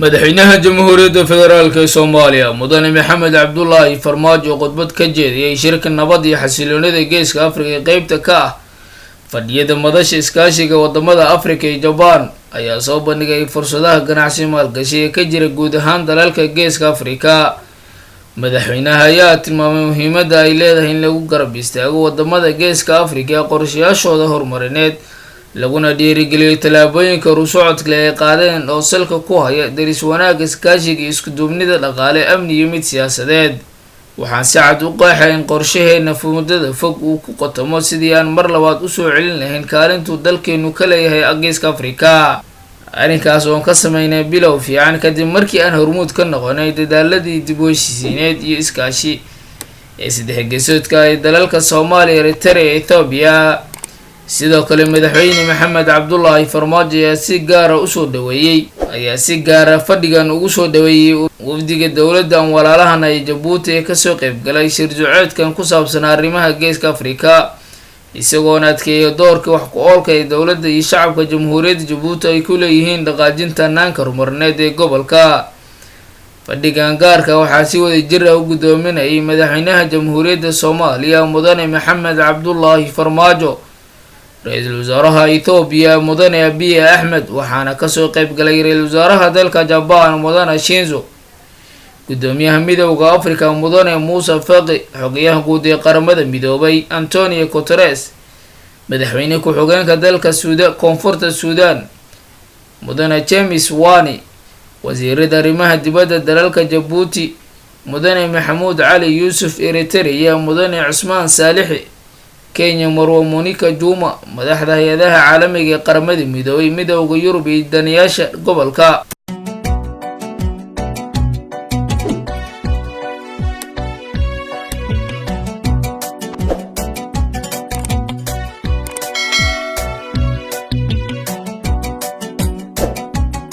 Madaxweynaha Jamhuuriyadda Federaalk ee Soomaaliya, Mudane Maxamed Cabdulaahi Farmaajo, khudbad ka jeediyey shirka nabad iyo xasiloonida Geeska Afrika ee qeybta ka ah fadhiyada Madasha Iskaashiga Wadamada Afrika iyo Jabaan, ayaa soo bandhigay fursadaha ganacsi, maalgashi ee ka jira guud ahaan dalalka Geeska Afrika. Madaxweynaha ayaa tilmaamay muhiimadda ay leedahay in lagu garab istaago wadamada Geeska Afrika ee qorshayaashooda horumarineed, laguna dhiirigeliyo tallaabooyinka horusocodka ay qaadeen oo salka ku haya deris wanaagga, iskaashiga iyo isku-duubnida dhaqaale, amni iyo mid siyaasadeed. "Waxaan si cad u qeexay in qorshaheena muddada fog uu ku qotomo sidii aan mar labaad usoo celin lahayn kaalintuu dalkeenu ka leeyahay Geeska Afrika. Arrinkaas oon ka sameynay bilow fiican kadib markii aan hormuud ka noqonay dadaaladii dib u heshiisiineed iyo iskaashi ee saddex geesoodka ee dalalka Soomaaliya, Eritrea iyo Ethoobiya." Sidoo kale, Madaxweyne Maxamed Cabdulaahi Farmaajo ayaa si gaara fadhigan ugu soo dhaweeyey wafdiga dowladda aan walaalahana ee Jabuuti ee kasoo qeybgalay shir duceedkan ku saabsan arrimaha Geeska Afrika, isagoona adkeeya doorka wax ku oolka ee dowladda iyo shacabka Jamhuuriyadda Jabuuti ay ku leeyihiin dhaqaajinta hanaanka horumarineed ee gobolka. Fadhigan gaarka waxaa si wada jir ah u guddoominayay Madaxweynaha Jamhuuriyadda Soomaaliya, Mudane Maxamed Cabdulaahi Farmaajo, Ra-iisul Wasaaraha Ethoobiya, Mudane Abiy Axmed, waxaana kasoo qeyb galay Ra-iisul Wasaaraha dalka Jabaan, Mudane Shinzo, Guddoomiyaha Midowda Africa, Mudane Muuse Faqi, Xogayaha Guud ee Qaramada Midoobay, Antonio Guteres, Madaxweyne ku-xigeenka dalka Suuda Koonfurta Suudan, Mudane James Wani, wasiirada arrimaha dibadda dalalka Jabuuti, Mudane Maxamuud Cali Yuusuf, Eritrea, Mudane Cusmaan Saalixi, Kenya, Marwo Monica Juma, madaxda hay-adaha caalamiga ee Qaramada Midoobay, Midowda Yurub iyo danayaasha gobolka.